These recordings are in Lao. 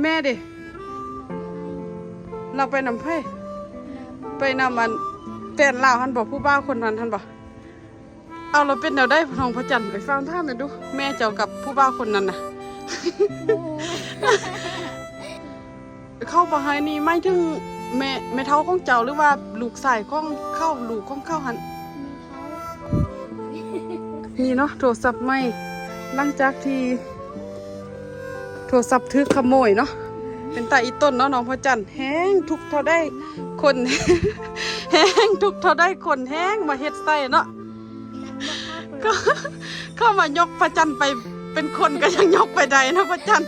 ແມ່ເດ? ລາວໄປນຳໃຜ? ໄປນຳອັນແຟນລາວຫັ້ນບໍ? ຜູ້ບ່າວຄົນນັ້ນຫັ້ນບໍ? ເອົາ ແລ້ວເປັນແນວໃດນ້ອງພະຈັນ? ໄປຟັງຖາມແມ່ດູ ແມ່ເຈົ້າກັບຜູ້ບ່າວຄົນນັ້ນນະ. ເຂົາບໍ່ໃຫ້ນີ້ໝາຍເຖິງແມ່ ແມ່ເຖົ້າຂອງເຈົ້າ ຫຼືວ່າລູກຊາຍຂອງເຂົາ ລູກຂອງເຂົາຫັ້ນ? ແມ່ເຖົ້າ ນີ້ເນາະ ໂທລະສັບໃໝ່ ຫຼັງຈາກທີ່ໂທລະສັບຖືກຂະໂມຍເນາະ. ເປັນຕາອີ່ຕົນເນາະນ້ອງພະຈັນ ແຮງທຸກເທົ່າໃດຄົນ ແຮງທຸກເທົ່າໃດຄົນແຮງມາເຮັດໃສ່ເນາະ. ກໍ ເຂົາມາຍົກພະຈັນໄປເປັນຄົນກໍຍັງຍົກໄປໄດ້ເນາະພະຈັນ.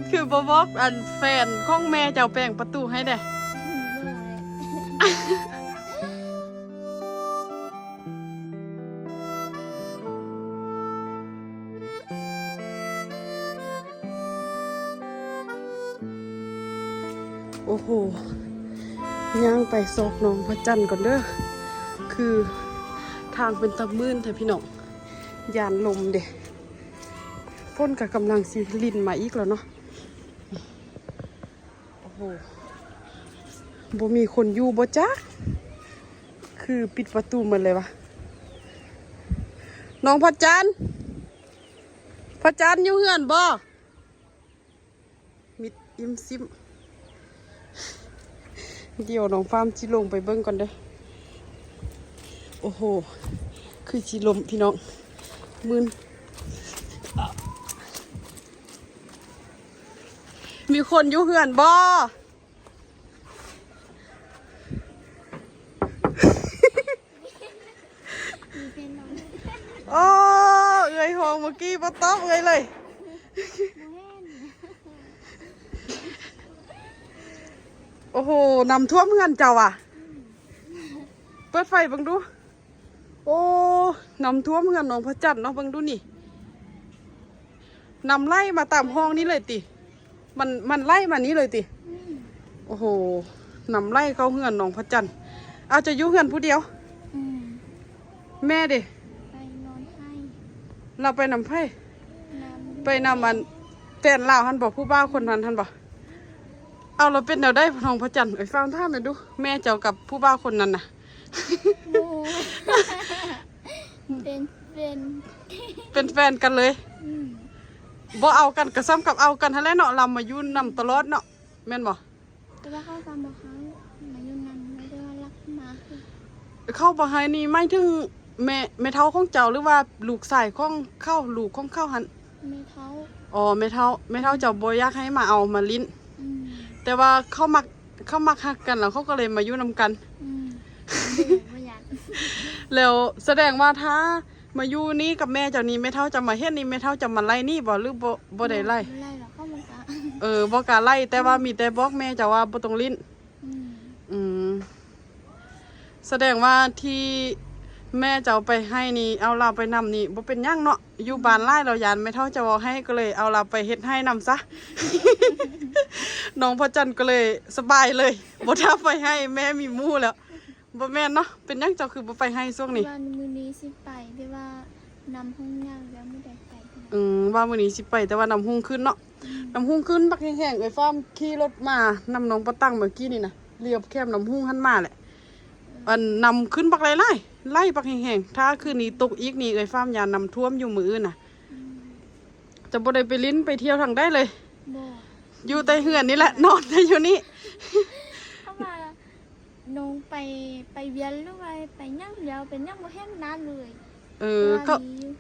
ຄືບໍ່ບອກອັນແຟນຂອງແມ່ເຈົ້າແປງປະຕູໃຫ້ແດ່. ໂອ້ໂຫ ຍ່າງໄປຊອກນ້ອງພະຈັນກ່ອນເດີ. ຄືທາງເປັນຕາມື່ນແທ້ພີ່ນ້ອງ ຢ້ານລົມເດ. ຝົນກໍກຳລັງຊິລິນມາອີກແລ້ວເນາະ. ໂອ້ໂຫ ບໍ່ມີຄົນຢູ່ບໍ່ຈັກ ຄືປິດປະຕູໝົດເລີຍວະ. ນ້ອງພະຈັນ ພະຈັນຢູ່ເຮືອນບໍ່? ມິດອີ່ມຊິມ. ດຽວນ້ອງຟາມຊິລົງໄປເບິ່ງກ່ອນເດີ. ໂອ້ໂຫ ຄືຊິລົມພີ່ນ້ອງ ມື່ນ. ມີຄົນຢູ່ເຮືອນບໍ່? ໂອ້ ເອື້ອຍຮ້ອງເມື່ອກີ້ບໍ່ຕອບເອື້ອຍເລີຍ. ໂອ້ໂຫ ນ້ຳຖ້ວມເຮືອນເຈົ້າຫວາ? ເປີດໄຟເບິ່ງດູ. ໂອ້ ນ້ຳຖ້ວມເຮືອນນ້ອງພະຈັນເນາະ ເບິ່ງດູນີ້. ນ້ຳໄຫຼມາຕາມຮ່ອງນີ້ເລີຍຕິ? ມັນ ມັນໄຫຼມານີ້ເລີຍຕິ? ອືມ. ໂອ້ໂຫ ນ້ຳໄຫຼເຂົ້າເຮືອນນ້ອງພະຈັນ. ເອົາ ເຈົ້າຢູ່ເຮືອນຜູ້ດຽວ? ອືມ. ແມ່ເດ? ໄປນອນໄຮ່. ລາວໄປນຳໃຜ? ນຳ ໄປນຳອັນແຟນລາວຫັ້ນບໍ? ຜູ້ບ່າວຄົນນັ້ນຫັ້ນບໍ? ເອົາ ແລ້ວເປັນແນວໃດນ້ອງພະຈັນ? ເອີຍ ຟັງຖາມແມ່ດູ ແມ່ເຈົ້າກັບຜູ້ບ່າວຄົນນັ້ນນະ. ໂອ້ ເປັນ ເປັນ ເປັນແຟນກັນເລີຍ? ອືມ. ບໍ່ເອົາກັນກໍສ່ຳກັບເອົາກັນຫັ້ນແຫຼະເນາະ ລາວມາຢູ່ນຳຕະຫຼອດເນາະ ແມ່ນບໍ່? ແຕ່ວ່າເຂົາກໍບໍ່ເຂົ້າມາຢູ່ນຳ ແຕ່ວ່າລັກມາ. ເຂົາບໍ່ໃຫ້ນີ້ໝາຍເຖິງແມ່ ແມ່ເຖົ້າຂອງເຈົ້າ ຫຼືວ່າລູກຊາຍຂອງເຂົາ ລູກຂອງເຂົາຫັ້ນ? ແມ່ເຖົ້າ. ອໍ ແມ່ເຖົ້າ ແມ່ເຖົ້າເຈົ້າບໍ່ຢາກໃຫ້ມາເອົາມາຫຼິ້ນ. ອືມ. ແຕ່ວ່າເຂົາມັກ ເຂົາມັກຮັກກັນ ແລ້ວເຂົາກໍເລີຍມາຢູ່ນຳກັນ. ອືມ. ບໍ່ຢາກ ບໍ່ຢາກ. ແລ້ວສະແດງວ່າຖ້າມາຢູ່ນີ້ກັບແມ່ເຈົ້ານີ້ ແມ່ເຖົ້າຈະມາເຮັດນີ້ ແມ່ເຖົ້າຈະມາໄລ່ນີ້ບໍ່ ຫຼືບໍ່ ບໍ່ໄດ້ໄລ່? ບໍ່ໄດ້ດອກ ເຂົາບໍ່ກ້າ. ເອີ ບໍ່ກ້າໄລ່ ແຕ່ວ່າ ອືມ ມີແຕ່ບອກແມ່ເຈົ້າວ່າບໍ່ຕ້ອງຫຼິ້ນ. ອືມ. ອືມ. ສະແດງວ່າທີ່ແມ່ເຈົ້າໄປໄຮ່ນີ້ ເອົາລາວໄປນຳນີ້ ບໍ່ເປັນຫຍັງເນາະ ຢູ່ບ້ານຫຼາຍ ລາວຢ້ານແມ່ເຖົ້າຈະເວົ້າໃຫ້ ກໍເລີຍເອົາລາວໄປເຮັດໄຮ່ນຳຊະ. ນ້ອງພະຈັນກໍເລີຍສະບາຍເລີຍ ບໍ່ຖ້າໄປໄຮ່ ແມ່ມີໝູ່ແລ້ວ. ບໍ່ແມ່ນເນາະ ເປັນຫຍັງເຈົ້າຄືບໍ່ໄປໄຮ່ຊ່ວງນີ້? ວ່າມື້ນີ້ຊິໄປ ແຕ່ວ່ານ້ຳຮຸ່ງຍາວແລ້ວ ບໍ່ໄດ້ໄປ. ອືມ. ວ່າມື້ນີ້ຊິໄປ ແຕ່ວ່ານ້ຳຮຸ່ງຂຶ້ນເນາະ. ອືມ. ນ້ຳຮຸ່ງຂຶ້ນບັກແຮງໆ ເອື້ອຍຟ້າມຂີ່ລົດມານຳນ້ອງປະຕັງເມື່ອກີ້ນີ້ນະ ລຽບແຄມນ້ຳຮຸ່ງຫັ້ນມາແຫຼະ. ເອີ ອັນນ້ຳຂຶ້ນບັກຫຼາຍໆ ໄຫຼບັກແຮງໆ ຖ້າຄືນນີ້ຕົກອີກນີ້ ເອື້ອຍຟ້າມຢ້ານນ້ຳຖ້ວມຢູ່ມື້ອື່ນນະ. ອືມ. ຈະບໍ່ໄດ້ໄປຫຼິ້ນໄປທ່ຽວທາງໃດເລີຍ? ບໍ່. ຢູ່ແຕ່ເຮືອນນີ້ແຫຼະ ນອນແຕ່ຢູ່ນີ້. ເພາະວ່ານ້ອງໄປ ໄປວຽນ ຫຼືວ່າໄປຫຍັງແລ້ວ ເປັນຫຍັງບໍ່ເຫັນໜ້າເລີຍ. ເອີ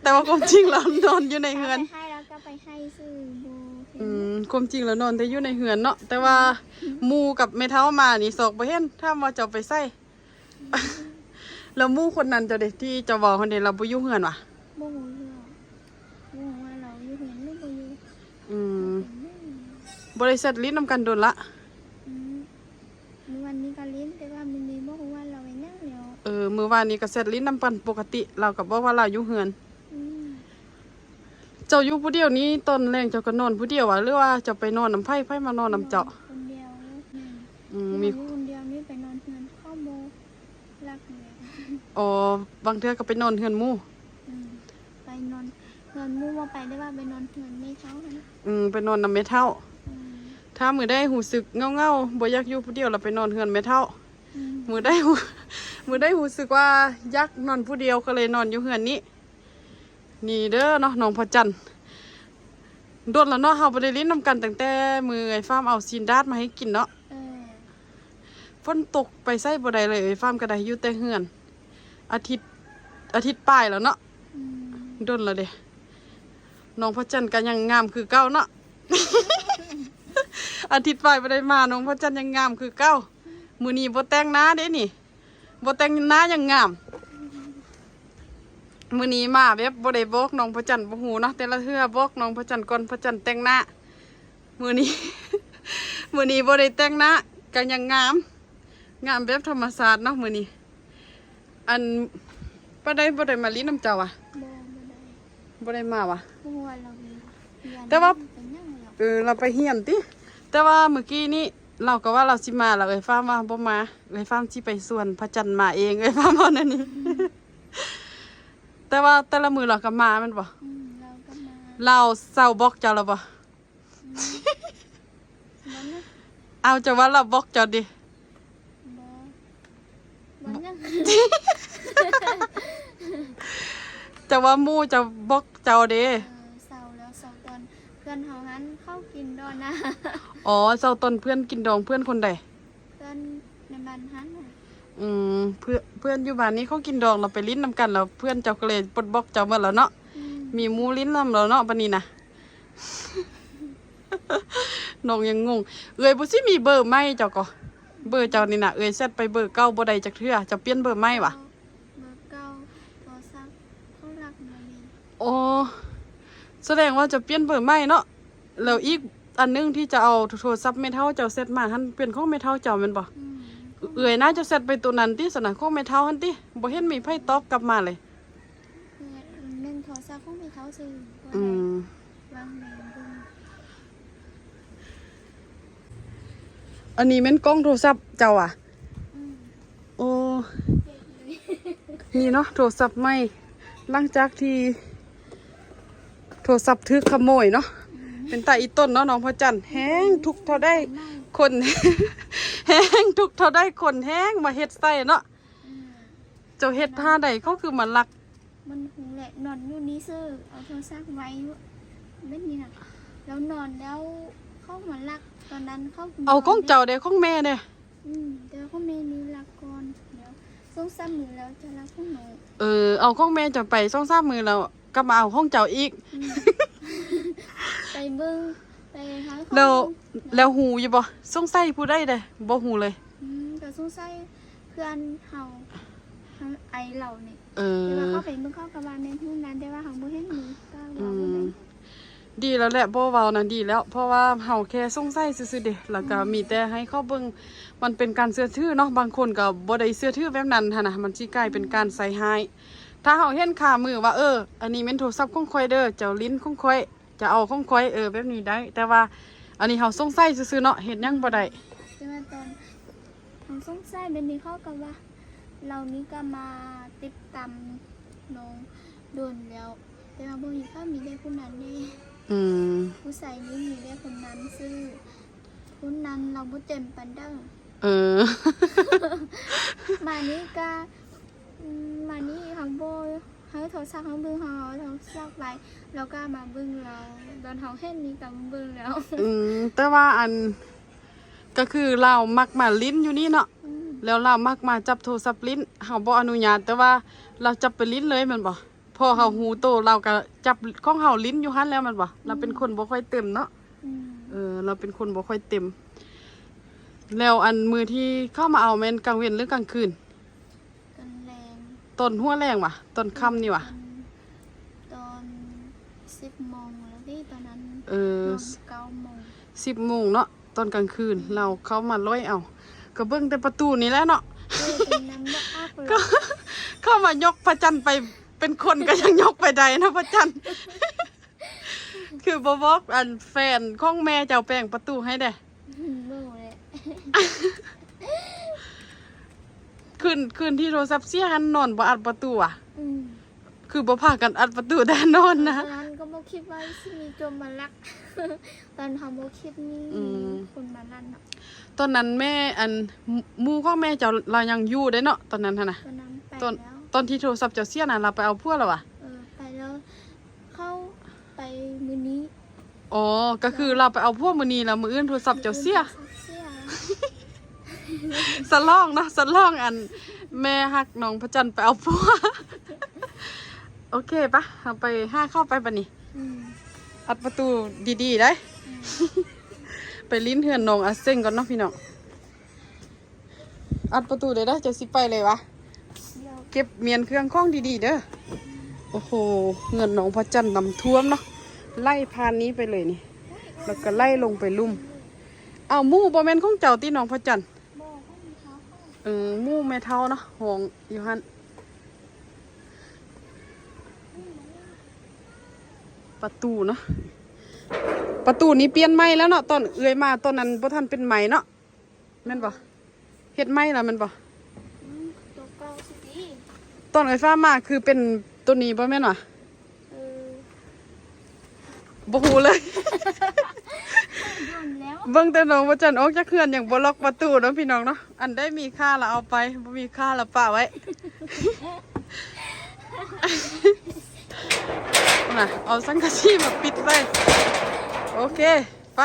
ແຕ່ວ່າຄວາມຈິງແລ້ວນອນຢູ່ໃນເຮືອນ. ຖ້າໄປໄຮ່ແລ້ວກໍໄປໄຮ່ຊື່ ບໍ່ເຫັນ. ອືມ. ຄວາມຈິງແລ້ວນອນແຕ່ຢູ່ໃນເຮືອນເນາະ ແຕ່ວ່າ ອືມ ໝູ່ກັບແມ່ເຖົ້າມານີ້ຊອກບໍ່ເຫັນ. ຖາມວ່າເຈົ້າໄປໃສ? ແລ້ວໝູ່ຄົນນັ້ນເຈົ້າເດ ທີ່ເຈົ້າເວົ້າຫັ້ນເດ ລາວບໍ່ຢູ່ເຮືອນຫວາ? ບໍ່ຮູ້ເລື່ອງ ບໍ່ຮູ້ວ່າລາວຢູ່ເຮືອນຫຼືບໍ່ຢູ່. ອືມ. ບໍ່ໄດ້ແຊັດຫຼິ້ນນຳກັນດົນລະ? ອືມ. ມື້ວານນີ້ກໍຫຼິ້ນ ແຕ່ວ່າມື້ນີ້ບໍ່ຮູ້ວ່າລາວເຮັດຫຍັງແລ້ວ. ເອີ ມື້ວານນີ້ກໍແຊັດຫຼິ້ນນຳກັນປົກກະຕິ ລາວກໍບອກວ່າລາວຢູ່ເຮືອນ. ອືມ. ເຈົ້າຢູ່ຜູ້ດຽວນີ້ ຕອນແລງເຈົ້າກໍນອນຜູ້ດຽວຫວາ ຫຼືວ່າເຈົ້າໄປນອນນຳໃຜ ໃຜມານອນນຳເຈົ້າ? ນອນຄົນດຽວ. ອືມ. ມີຄົນດຽວນີ້ ໄປນອນເຮືອນເຂົາບໍ່ລັກແລ້ວ. ອໍ ບາງເທື່ອກໍໄປນອນເຮືອນໝູ່. ອືມ. ໄປນອນ ເຮືອນໝູ່ບໍ່ໄປ ແຕ່ວ່າໄປນອນເຮືອນແມ່ເຖົ້າຫັ້ນ. ອືມ ໄປນອນນຳແມ່ເຖົ້າ. ອືມ ຖ້າມື້ໃດຮູ້ສຶກເຫງົາໆ ບໍ່ຢາກຢູ່ຜູ້ດຽວ ລະໄປນອນເຮືອນແມ່ເຖົ້າ. ອືມ ມື້ໃດຮູ້ ມື້ໃດຮູ້ສຶກວ່າຢາກນອນຜູ້ດຽວ ກໍເລີຍນອນຢູ່ເຮືອນນີ້. ນີ້ເດີເນາະ ນ້ອງພະຈັນ ດົນແລ້ວເນາະ ເຮົາບໍ່ໄດ້ຫຼິ້ນນຳກັນຕັ້ງແຕ່ມື້ເອື້ອຍຟ້າມເອົາຊີ້ນດາດມາໃຫ້ກິນເນາະ. ເອີ ຝົນຕົກໄປໃສບໍ່ໄດ້ເລີຍ ເອື້ອຍຟ້າມກໍໄດ້ຢູ່ແຕ່ເຮືອນ ອາທິດ ອາທິດປາຍແລ້ວເນາະ. ອືມ ດົນແລ້ວເດ້ ນ້ອງພະຈັນກໍຍັງງາມຄືເກົ່າເນາະ. ອາທິດປາຍບໍ່ໄດ້ມາ ນ້ອງພະຈັນຍັງງາມຄືເກົ່າ. ມື້ນີ້ບໍ່ແຕ່ງໜ້າເດ້ນີ້ ບໍ່ແຕ່ງໜ້າຍັງງາມ. ມື້ນີ້ມາແບບບໍ່ໄດ້ບອກນ້ອງພະຈັນ ບໍ່ຮູ້ເນາະ ແຕ່ລະເທື່ອບອກນ້ອງພະຈັນກ່ອນ ພະຈັນແຕ່ງໜ້າ. ມື້ນີ້ ມື້ນີ້ບໍ່ໄດ້ແຕ່ງໜ້າ ກໍຍັງງາມ ງາມແບບທຳມະຊາດເນາະມື້ນີ້. ອັນ ປານໃດບໍ່ໄດ້ມາຫຼິ້ນນຳເຈົ້າຫວາ? ບໍ່ ບໍ່ໄດ້ ບໍ່ໄດ້ມາຫວາ? ບໍ່ຮູ້ວ່າລາວໄປຮຽນ ແຕ່ວ່າ ໄປຫຍັງລາວ ເອີ ລາວໄປຮຽນຕິ. ແຕ່ວ່າມື້ກີ້ນີ້ລາວກໍວ່າລາວຊິມາ ລະເອື້ອຍຟ້າມວ່າບໍ່ມາ ເອື້ອຍຟ້າມຊິໄປຊວນພະຈັນມາເອງ ເອື້ອຍຟ້າມວ່າແນວນີ້. ແຕ່ວ່າແຕ່ລະມື້ລາວກໍມາແມ່ນບໍ່? ອືມ ລາວກໍມາ. ລາວເຊົາບລັອກເຈົ້າແລ້ວບໍ່? ອືມ ບໍ່ນະ. ເອົາ ເຈົ້າວ່າລາວບລັອກເຈົ້າຕິ? ບໍ່ ບໍ່ຫຍັງ. ເຈົ້າວ່າໝູ່ເຈົ້າບລັອກເຈົ້າເດ້? ເອີ ເຊົາແລ້ວ ເຊົາຕອນເພື່ອນເຮົາຫັ້ນເຂົ້າກິນດອນນະ. ອໍ ເຊົາຕອນເພື່ອນກິນດອງ. ເພື່ອນຄົນໃດ? ເພື່ອນໃນບ້ານຫັ້ນນະ. ອືມ ເພື່ອນ ເພື່ອນຢູ່ບ້ານນີ້ເຂົາກິນດອງ ລະໄປຫຼິ້ນນຳກັນ ລະເພື່ອນເຈົ້າກໍເລີຍປົດບລັອກເຈົ້າໝົດແລ້ວເນາະ. ອືມ ມີໝູ່ຫຼິ້ນນຳແລ້ວເນາະ ບາດນີ້ນະ. ນ້ອງຍັງງົງ ເອື້ອຍບໍ່ຊິມີເບີໃໝ່ເຈົ້າກໍ ເບີເຈົ້ານີ້ນະ ເອື້ອຍແຊັດໄປເບີເກົ່າບໍ່ໄດ້ຈັກເທື່ອ ເຈົ້າປ່ຽນເບີໃໝ່ຫວາ? ເບີເກົ່າ ໂທລະສັບເຂົາລັກມາເລີຍ. ອໍ ສະແດງວ່າເຈົ້າປ່ຽນເບີໃໝ່ເນາະ. ແລ້ວອີກອັນໜຶ່ງທີ່ຈະເອົາໂທລະສັບແມ່ເຖົ້າເຈົ້າແຊັດມາຫັ້ນ ເປັນຂອງແມ່ເຖົ້າເຈົ້າແມ່ນບໍ່? ອືມ ເອື້ອຍນະ ເຈົ້າແຊັດໄປໂຕນັ້ນຕິ ຊັ້ນນະ ຂອງແມ່ເຖົ້າຫັ້ນຕິ ບໍ່ເຫັນມີໃຜຕອບກັບມາເລີຍ. ແມ່ນໂທລະສັບຂອງແມ່ເຖົ້າຊື່. ອືມ ວາງແມ່ເບິ່ງ ອັນນີ້ແມ່ນກ້ອງໂທລະສັບເຈົ້າຫວາ? ອືມ ໂອ້ ນີ້ເນາະ ໂທລະສັບໃໝ່ ຫຼັງຈາກທີ່ໂທລະສັບຖືກຂະໂມຍເນາະ. ອືມ ເປັນຕາອີ່ຕົນເນາະ ນ້ອງພະຈັນ ແຮງທຸກເທົ່າໃດຄົນ ແຮງທຸກເທົ່າໃດຄົນແຮງມາເຮັດໃສ່ເນາະ. ອືມ ເຈົ້າເຮັດທ່າໃດເຂົາຄືມາລັກ? ມັນຫູແຫຼະ ນອນຢູ່ນີ້ຊື່ ເອົາໂທລະສັບໄວ້ແບບນີ້ນະ ແລ້ວນອນແລ້ວເຂົາມາລັກ. ຕອນນັ້ນເຂົາ ເອົາຂອງເຈົ້າເດ້ ຂອງແມ່ເດ້? ອືມ ແຕ່ວ່າຂອງແມ່ນີ້ລັກກ່ອນ ແລ້ວສອງສາມມື້ແລ້ວຈະລັກຂອງໜູ. ເອີ ເອົາຂອງແມ່ເຈົ້າໄປສອງສາມມື້ແລ້ວ ກັບມາເອົາຂອງເຈົ້າອີກ. ອືມ ໄປເບິ່ງ ໄປຫາເຂົາ. ແລ້ວ ແລ້ວຮູ້ຢູ່ບໍ່? ສົງໄສຜູ້ໃດເດ້? ບໍ່ຮູ້ເລີຍ. ອືມ ກໍສົງໄສເພື່ອນເຮົາ ເຮົາໄອເຫຼົ່ານີ້. ເອີ ແຕ່ວ່າເຂົາໄປເບິ່ງເຂົາກໍວ່າແມ່ນຜູ້ນັ້ນ ແຕ່ວ່າເຮົາບໍ່ເຫັນ ກໍເວົ້າບໍ່ໄດ້. ອືມ ດີແລ້ວແຫຼະ ບໍ່ເວົ້ານະ ດີແລ້ວ ເພາະວ່າເຮົາແຄ່ສົງໄສຊື່ໆເດ້ ແລ້ວກໍ ອືມ ມີແຕ່ໃຫ້ເຂົາເບິ່ງ ມັນເປັນການເຊື່ອຖືເນາະ. ບາງຄົນກໍບໍ່ໄດ້ເຊື່ອຖືແບບນັ້ນຫັ້ນນະ ມັນຊິກາຍເປັນການໃສ່ຮ້າຍ. ອືມ ຖ້າເຮົາເຫັນຄາມືວ່າ ເອີ ອັນນີ້ແມ່ນໂທລະສັບຂອງຂ້ອຍເດີ ເຈົ້າຫຼິ້ນຂອງຂ້ອຍ ຈະເອົາຂອງຂ້ອຍ ເອີ ແບບນີ້ໄດ້ ແຕ່ວ່າອັນນີ້ເຮົາສົງໄສຊື່ໆເນາະ ເຮັດຫຍັງບໍ່ໄດ້. ແຕ່ວ່າຕອນເຮົາສົງໄສແບບນີ້ ເຂົາກໍວ່າລາວນີ້ກໍມາຕິດຕາມນ້ອງດົນແລ້ວ ແຕ່ວ່າບໍ່ມີ ເຂົາມີແຕ່ຜູ້ນັ້ນເດ້. ອືມ ຜູ້ຊາຍນີ້ມີແຕ່ຄົນນັ້ນຊື່ ຄົນນັ້ນລາວບໍ່ເຕັມປານໃດ. ເອີ ມານີ້ກໍ ອືມ ມານີ້ເຮົາບໍ່ໃຫ້ໂທລະສັບເຮົາເບິ່ງ ເຮົາເອົາໂທລະສັບໄວ້ ລາວກໍມາເບິ່ງລາວ ຕອນເຮົາເຫັນນີ້ກໍມາເບິ່ງແລ້ວ. ອືມ ແຕ່ວ່າອັນ ກໍຄືລາວມັກມາຫຼິ້ນຢູ່ນີ້ເນາະ. ອືມ ແລ້ວລາວມັກມາຈັບໂທລະສັບຫຼິ້ນ ເຮົາບໍ່ອະນຸຍາດ ແຕ່ວ່າລາວຈັບໄປຫຼິ້ນເລີຍແມ່ນບໍ່? ພໍເຮົາ ອືມ ຮູ້ໂຕ ລາວກໍຈັບຂອງເຮົາຫຼິ້ນຢູ່ຫັ້ນແລ້ວແມ່ນບໍ່? ອືມ ລາວເປັນຄົນບໍ່ຄ່ອຍເຕັມເນາະ. ອືມ ເອີ ລາວເປັນຄົນບໍ່ຄ່ອຍເຕັມ. ແລ້ວອັນມື້ທີ່ເຂົາມາເອົາແມ່ນກາງເວັນ ຫຼື ກາງຄືນ? ຕອນແລງ ຕອນຫົວແລງຫວາ? ຕອນຄ່ຳນີ້ຫວາ? ຕອນ ຕອນສິບໂມງແລ້ວເດ້ຕອນນັ້ນ. ເອີ ນອນເກົ້າໂມງ ສິບໂມງເນາະ ຕອນກາງຄືນ. ອືມ ລາວເຂົ້າມາລອຍເອົາ ກໍເບິ່ງແຕ່ປະຕູນີ້ແຫຼະເນາະ. ເອີ ເປັນນຳບໍ່ອັກເລີຍ ເຂົາມາຍົກພະຈັນໄປ ເປັນຄົນກໍຍັງຍົກໄປໄດ້ເນາະ ພະຈັນ. ຄືບໍ່ບອກອັນແຟນຂອງແມ່ເຈົ້າແປງປະຕູໃຫ້ແດ່. ບໍ່ແຫຼະ ຄືນ ຄືນທີ່ໂທລະສັບເສຍຫັ້ນນອນບໍ່ອັດປະຕູຫວາ? ອືມ ຄືບໍ່ພາກັນອັດປະຕູດ້ານນອນນະ? ຕອນນັ້ນກໍບໍ່ຄິດວ່າຊິມີໂຈນມາລັກ ຕອນເຮົາບໍ່ຄິດມີ ອືມ ຄົນມາລັກເນາະ. ຕອນນັ້ນແມ່ ອັນ ໝູ່ຂອງແມ່ເຈົ້າລາວຍັງຢູ່ເດ້ເນາະ ຕອນນັ້ນຫັ້ນນະ. ຕອນນັ້ນໄປ ຕອນ ແລ້ວ ຕອນທີ່ໂທລະສັບເຈົ້າເສຍນະ ລາວໄປເອົາຜົວແລ້ວຫວາ? ເອີ ໄປແລ້ວ ເຂົາໄປມື້ນີ້. ອໍ ກໍຄືລາວໄປເອົາຜົວມື້ນີ້ ແລ້ວມື້ອື່ນໂທລະສັບເຈົ້າເສຍ. ໂທລະສັບເສຍ ສະຫຼອງເນາະ ສະຫຼອງ ອັນ ແມ່ຮັກນ້ອງພະຈັນໄປເອົາຜົວ. ໂອເຄ ປະ ເຮົາໄປຫາເຂົ້າໄປບາດນີ້. ອືມ ອັດປະຕູດີໆໄດ໋. ອືມ ໄປຫຼິ້ນເຮືອນນ້ອງອາເຊັງກ່ອນເນາະພີ່ນ້ອງ. ອັດປະຕູໄດ້ເດີ ເຈົ້າຊິໄປເລີຍຫວາ? ດຽວ ເກັບມ້ຽນເຄື່ອງຂອງດີໆເດີ. ໂອ້ໂຫ ເຮືອນນ້ອງພະຈັນນ້ຳຖ້ວມເນາະ ໄຫຼຜ່ານນີ້ໄປເລີຍນີ້ ແລ້ວກໍໄຫຼລົງໄປລຸ່ມ. ເອົາ ໝູ່ບໍ່ແມ່ນຂອງເຈົ້າຕິ ນ້ອງພະຈັນ? ບໍ່ ຂອງແມ່ເຖົ້າ. ເອີ ໝູ່ແມ່ເຖົ້າເນາະ ຫ້ອງຢູ່ຫັ້ນ. ປະຕູເນາະ ປະຕູນີ້ປ່ຽນໃໝ່ແລ້ວເນາະ ຕອນເອື້ອຍມາຕອນນັ້ນບໍ່ທັນເປັນໄມ້ເນາະ. ແມ່ນບໍ່? ເຮັດໃໝ່ແລ້ວແມ່ນບໍ່? ອືມ ໂຕເກົ່າຊິຕິ. ຕອນເອື້ອຍຟ້າມາຄືເປັນໂຕນີ້ບໍ່ແມ່ນຫວາ? ເອີ ບໍ່ຮູ້ເລີຍ. ໂດນແລ້ວ ເບິ່ງແຕ່ນ້ອງພະຈັນອອກຈາກເຮືອນຍັງບໍ່ລັອກປະຕູເນາະ ພີ່ນ້ອງເນາະ. ອັນໃດມີຄ່າລະເອົາໄປ ບໍ່ມີຄ່າລະປະໄວ້. ນະ ເອົາສັງກະສີມາປິດໄວ້. ໂອເຄ ໄປ.